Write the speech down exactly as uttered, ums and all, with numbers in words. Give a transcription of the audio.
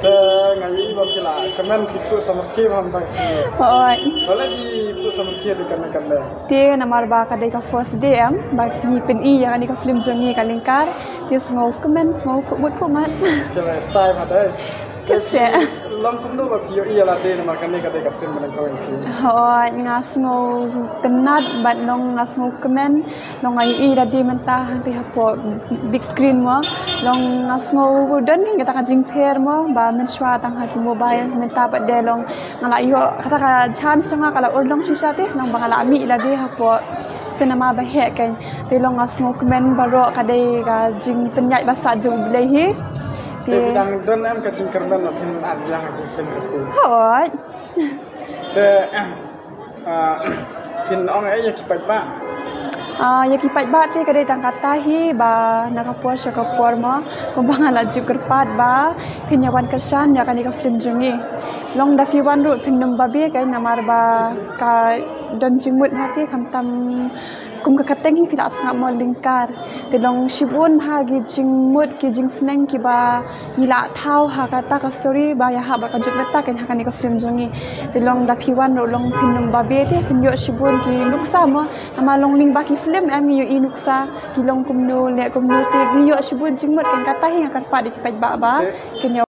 Te nga ïohi ba phi la kmen phi tuh samrkhie bha mynta ka sngi. Hooid. Balei phi tuh samrkhie dei kane kane? Te namar ba ka dei ka first day em ba ngi pyni ïa kane ka film jong ngi Ka Lyngkar. Te sngewkmen, sngewkhup mut khup mat. Te la style bha dei. Te phi long kumno ba phi ïohi ïa lade namar kane ka dei ka sien ba nyngkong ïa phi? Hooid, nga sngewtynnat bad long nga sngewkmen. Long nga ïohi lade mynta hangtei hapoh big screen mo. Long nga sngew don kata ka jingpher mo ba mynshuwa tang ha ki mobile, mynta pat de long nga la ïoh kata ka chance jong nga ka la urlong shisha te, long ba nga la mih lade hapoh cinema ba heh kein. Te long nga sngewkmen baroh, ka dei ka jingpynïaid ba sah jong U Blei hi. Te phi dang don em ka jingkyrmen ba phin act biang ha ki film ka sien? Hooid. Te ah, phin ong ei ïa ki paidbah? Ah, ïa ki paidbah te ka dei tang kata hi ba na ka por sha ka por mo, kumba nga la ju kyrpad ba phin ïa wan kyrshan ïa kane ka film jong ngi. Long da phi wan ruh phin nym babe kein namar ba ka don jingmut bha te, khamtam kum ka kyrteng hi phi la sngap mo, Lyngkar. Te long shibun bha ki jingmut ki jingsneng kiba ngi la thaw ha kata ka story ba ïahap bad ka jingmut ta kein ha kane ka film jong ngi. Te long da phi wan ruh long phin nym babe te phin ïoh shibun ki nuksa mo. Namar long lyngba ki film em ngi ïohi nuksa ki long kumno leh kumno, te ngi ïoh shibun jingmut kein. Kata hi nga kyrpad ïa ki paidbah ba kin ïoh